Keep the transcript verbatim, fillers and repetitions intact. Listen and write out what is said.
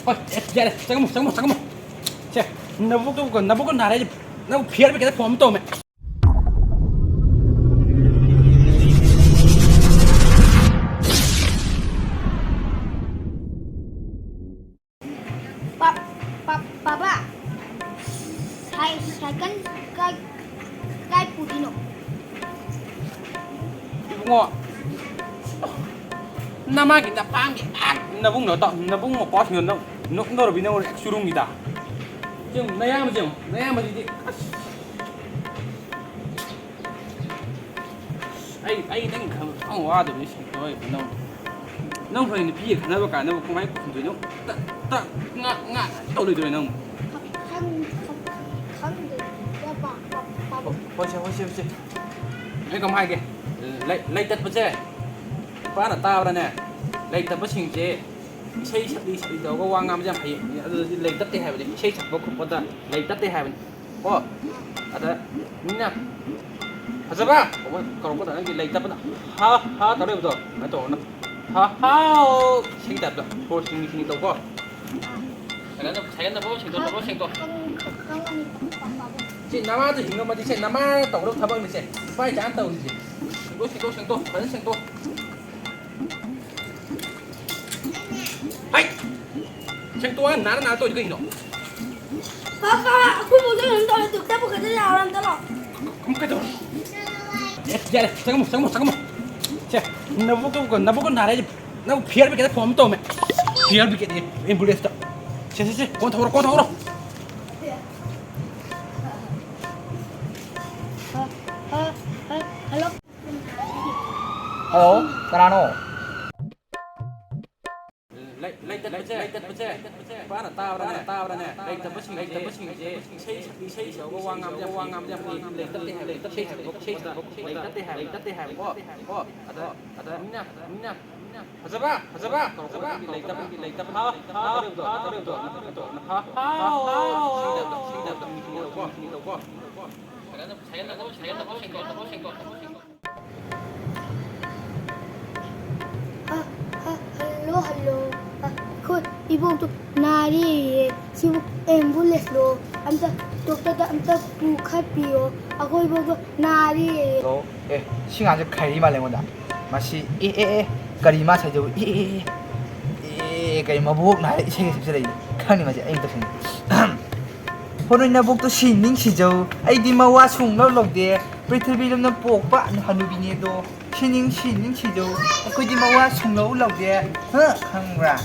ꯍꯣꯏ, ꯑꯦ, ꯌꯥꯔꯦ, ꯆꯪꯉꯝꯃꯣ, ꯆꯪꯉꯝꯃꯣ, ꯆꯪꯉꯝꯃꯣ꯫ ꯁꯦ, ꯅꯕꯨꯛꯇꯨ, ꯅꯕꯨꯛꯀ ꯅꯥꯔꯦ ꯍꯥꯏꯁꯦ, ꯅꯪ ꯐꯤꯌꯔ ꯕ꯭ꯔꯤꯒꯦꯗ ꯐꯣꯟ ꯑꯃ ꯇꯧꯔꯝꯃꯦ꯫ ꯄꯥ-, ꯄꯥ-, ꯄꯥꯕꯥ, ꯁꯥꯏ-, ꯁꯥꯏꯀꯜ ꯀꯥꯏ, ꯀꯥꯏ ꯄꯨꯗꯣꯏꯅꯣ? ꯏꯕꯨꯡꯉꯣ, ꯅꯃꯥꯒꯤ ꯅꯄꯥꯝꯒꯤ ꯑꯥ ꯅꯕꯨꯡ ꯅꯇꯥꯎ, ꯅꯕꯨꯡ ꯃꯧꯄ꯭ꯋꯥꯁꯤꯡꯗꯣ ꯅꯪ ꯅꯣꯛꯅꯔꯨꯕꯤ ꯅꯪ ꯍꯣꯔꯦꯟ ꯆꯨꯔꯨꯝꯒꯤꯗ꯫ ꯌꯦꯡꯉꯨ, ꯅꯌꯥꯝꯕꯁꯦ ꯌꯦꯡꯉꯨ, ꯅꯌꯥꯝꯕꯁꯤꯗꯤ ꯑꯁ꯫ ꯑꯩ, ꯑꯩ ꯅꯪ ꯈꯪ-, ꯈꯪ ꯋꯥꯗꯕꯅꯤ ꯁꯤꯡꯇꯣꯏ ꯅꯪ꯫ ꯅꯪ ꯍꯣꯔꯦꯟ ꯅꯨꯄꯤꯒ ꯈꯠꯅꯕ ꯀꯥꯟꯗꯕꯨ ꯀꯃꯥꯏꯅ ꯈꯨꯝꯗꯣꯏꯅꯣ? ꯇ-, ꯇ-, ꯉꯥ-, ꯉꯥ-, ꯇꯧ ꯂꯩꯗꯣꯏꯔꯣ ꯅꯪ? ꯈꯪ-, ꯈꯪ-, ꯈꯪꯗꯦ꯫ ꯄꯥ-, ꯄꯥ-, ꯄꯥꯕꯨꯡ꯫ ꯍꯣꯏꯁꯦ, ꯍꯣꯏꯁꯦ, ꯍꯣꯏꯁꯦ꯫ ꯑꯩ ꯀꯃꯥꯏ ꯍꯥꯏꯒꯦ? ꯂꯩ-, ꯂꯩꯇꯠꯄꯁꯦ ꯅꯨꯄꯥꯅ ꯇꯥꯕ꯭ꯔꯥꯅꯦ? ꯂꯩꯇꯠꯄꯁꯤꯡꯁꯦ ꯏꯁꯩ ꯁꯛꯂꯤ ꯁꯛꯂꯤ ꯇꯧꯔꯒ ꯋꯥ ꯉꯥꯡꯕꯁꯦ ꯌꯥꯝ ꯍꯩꯌꯦ꯫ ꯑꯗꯨꯗꯤ ꯂꯩꯇꯠꯇꯦ ꯍꯥꯏꯕꯅꯤ꯫ ꯏꯁꯩ ꯁꯛꯄ ꯈꯣꯠꯄꯗ ꯂꯩꯇꯠꯇꯦ ꯍꯥꯏꯕꯅꯤ꯫ ꯀꯣ? ꯑꯗ ꯃꯤꯅ "ꯐꯖꯕ" ꯀꯧꯕ, ꯀꯧꯔꯛꯄꯗ ꯅꯪꯒꯤ ꯂꯩꯇꯕꯅ "ꯍꯥ, ꯍꯥ" ꯇꯧ ꯂꯩꯕꯗꯣ ꯑꯗꯨꯃꯥꯏꯅ ꯇꯧꯔꯣ ꯅꯪ꯫ "ꯍꯥ, ꯍꯥꯎ" ꯏꯁꯩꯒꯤ ꯇꯥꯏꯞꯇ ꯁꯣꯔ ꯁꯤꯡꯂꯤ ꯁꯤꯡꯂꯤ ꯇꯧꯀꯣ꯫ ꯁꯥꯏꯀꯜꯗ, ꯁꯥꯏꯀꯜꯗ ꯐꯥꯎ ꯁꯦꯡꯗꯣꯛ, ꯐꯥꯎ ꯁꯦꯡꯗꯣꯛ꯫ ꯁꯤ ꯅꯃꯥꯗꯣ ꯍꯤꯡꯉꯝꯃꯗꯤ ꯁꯦ ꯅꯃꯥꯅ ꯇꯧꯒꯗꯕ ꯊꯕꯛꯅꯤ ꯁꯦ꯫ ꯅꯨꯄꯥ ꯏꯆꯥꯅ ꯇꯧꯔꯤꯁꯦ꯫ ꯁꯦꯡꯗꯣꯛ, ꯁꯦꯡꯗꯣꯛ, ꯁꯦꯡꯗꯣꯛ꯫ ꯐꯖꯅ ꯁꯦꯡꯗꯣꯛ꯫ ꯍꯩ! ꯁꯦꯡꯇꯣꯛꯑꯒ ꯅꯥꯔ ꯅꯥꯔ ꯇꯧꯔꯤꯗꯣ ꯀꯩꯒꯤꯅꯣ? ꯄꯥꯄꯥ, ꯑꯩꯈꯣꯏ ꯃꯧꯗ ꯀꯩꯅꯣꯝ ꯇꯧꯔꯦ, ꯗꯣꯛꯇꯔ ꯄꯨꯈꯠꯇ ꯌꯥꯔꯣꯏ, ꯑꯝꯇ ꯂꯥꯛꯑꯣ꯫ ꯑꯃꯨꯛ ꯀꯩꯗꯧꯔꯦ? ꯑꯦ, ꯌꯥꯔꯦ, ꯆꯪꯉꯝꯃꯣ, ꯆꯪꯉꯝꯃꯣ, ꯆꯪꯉꯝꯃꯣ꯫ ꯁꯦ, ꯅꯕꯨꯛꯀ, ꯅꯕꯨꯛꯀ ꯅꯥꯔꯦ ꯍꯥꯏꯁꯦ, ꯅꯪ ꯐꯤꯌꯔ ꯕ꯭ꯔꯤꯒꯦꯗ ꯐꯣꯟ ꯑꯃ ꯇꯧꯔꯝꯃꯦ꯫ ꯐꯤꯌꯔ ꯕ꯭ꯔꯤꯒꯦꯗ ꯑꯦ, ꯑꯦꯝꯕꯨꯂꯦꯟꯁꯇ꯫ ꯁꯦ, ꯁꯦ, ꯁꯦ, ꯀꯣꯟ ꯊꯧꯔꯣ, ꯀꯣꯟ ꯊꯧꯔꯣ꯫ ꯍ-, ꯍ-, ꯍ-, ꯍꯜꯂꯣ꯫ ꯍꯜꯂꯣ, ꯀꯅꯥꯅꯣ? ꯂꯩ-, ꯂꯩꯇꯠꯄꯁꯦ, ꯂꯩꯇꯠꯄꯁꯦ, ꯅꯨꯄꯥꯅ ꯇꯥꯕ꯭ꯔꯅꯦ? ꯇꯥꯕ꯭ꯔꯅꯦ? ꯂꯩꯇꯕꯁꯤꯡꯁꯦ, ꯂꯩꯇꯕꯁꯤꯡꯁꯦ ꯏꯁꯩ ꯁꯛ-, ꯏꯁꯩ ꯁꯛꯑꯒ ꯋꯥ ꯉꯥꯡꯕꯁꯦ ꯌꯥꯝ ꯍꯩ, ꯂꯩꯇꯠꯇꯦ ꯍꯥꯏꯕ, ꯏꯁꯩ ꯁꯛꯄ ꯈꯣꯠꯄꯗ ꯂꯩꯇꯠꯇꯦ ꯍꯥꯏꯕ, ꯂꯩꯇꯠꯇꯦ ꯍꯥꯏꯕꯀꯣ꯫ ꯀꯣ? ꯑꯗ, ꯑꯗ ꯃꯤꯅ, ꯃꯤꯅ, ꯃꯤꯅ "ꯐꯖꯕ, ꯐꯖꯕ" ꯀꯧꯔꯛꯄꯗ ꯅꯪꯒꯤ ꯂꯩꯇꯕ, ꯅꯪꯒꯤ ꯂꯩꯇꯕ, "ꯍꯥ, ꯍꯥ" ꯇꯧꯔꯤꯕꯗꯣ, ꯅꯠꯇ꯭ꯔꯣ? "ꯍꯥ, ꯍꯥ, ꯍꯥ" ꯁꯤꯒꯤ ꯇꯥꯏꯞꯇ, ꯁꯤꯒꯤ ꯇꯥꯏꯞꯇ ꯃꯤꯡ ꯁꯤꯡꯂꯤ ꯇꯧꯀꯣ꯫ ꯁꯥꯏꯀꯜꯗ, ꯁꯥꯏꯀꯜꯗ ꯐꯥꯎ ꯁꯦꯡꯗꯣꯛ, ꯐꯥꯎ ꯁꯦꯡꯗꯣꯛ꯫ ꯍ-, ꯍ-, ꯍꯜꯂꯣ, ꯍꯜꯂꯣ꯫ ꯑ, ꯑꯩꯈꯣꯏ, ꯏꯕꯣꯛꯇꯣ ꯅꯥꯔꯦꯌꯦ꯫ ꯁꯤꯕꯨ ꯑꯦꯝꯕꯨꯂꯦꯟꯁꯂꯣ? ꯑꯝꯇ ꯗꯣꯛꯇꯔꯗ ꯑꯝꯇ ꯄꯨꯈꯠꯄꯤꯌꯣ꯫ ꯑꯩꯈꯣꯏ ꯏꯕꯣꯛꯇꯣ ꯅꯥꯔꯦꯌꯦ꯫ ꯑꯣ, ꯑꯦ, ꯁꯤ ꯉꯥꯡꯁꯦ ꯈꯩꯔꯤ ꯃꯥꯜꯂꯦ ꯑꯩꯉꯣꯟꯗ꯫ ꯃꯁꯤ ꯑꯦ, ꯑꯦ, ꯑꯦ, ꯀꯔꯤ ꯃꯥ ꯁꯥꯏꯗꯨꯕꯨ? ꯑꯦ, ꯑꯦ, ꯑꯦ, ꯑꯦ, ꯀꯔꯤ ꯃꯕꯣꯛ ꯅꯥꯔꯦ ꯏꯁꯩꯒ ꯁꯛꯆꯜꯂꯛꯏ? ꯈꯪꯅꯤ ꯃꯁꯤ, ꯑꯩ ꯑꯝꯇ ꯁꯪꯅꯤ꯫ ꯍꯣ, ꯅꯣꯏ ꯅꯕꯣꯛꯇꯣ ꯁꯤ ꯅꯤꯡꯁꯤꯖꯧ꯫ ꯑꯩꯗꯤ ꯃꯋꯥ ꯁꯨꯡꯂꯧ ꯂꯧꯗꯦ꯫ ꯄ꯭ꯔꯤꯊꯤꯕꯤ ꯂꯨꯝꯅ ꯄꯣꯛꯄ ꯍꯅꯨꯕꯤꯅꯦꯗꯣ꯫ ꯁꯤ ꯅꯤꯡꯁꯤ ꯅꯤꯡꯁꯤꯖꯧ꯫ ꯑꯩꯈꯣꯏꯗꯤ ꯃꯋꯥ ꯁꯨꯡꯂꯧ ꯂꯧꯗꯦ꯫ ꯍ, ꯈꯪꯕ꯭ꯔꯥ?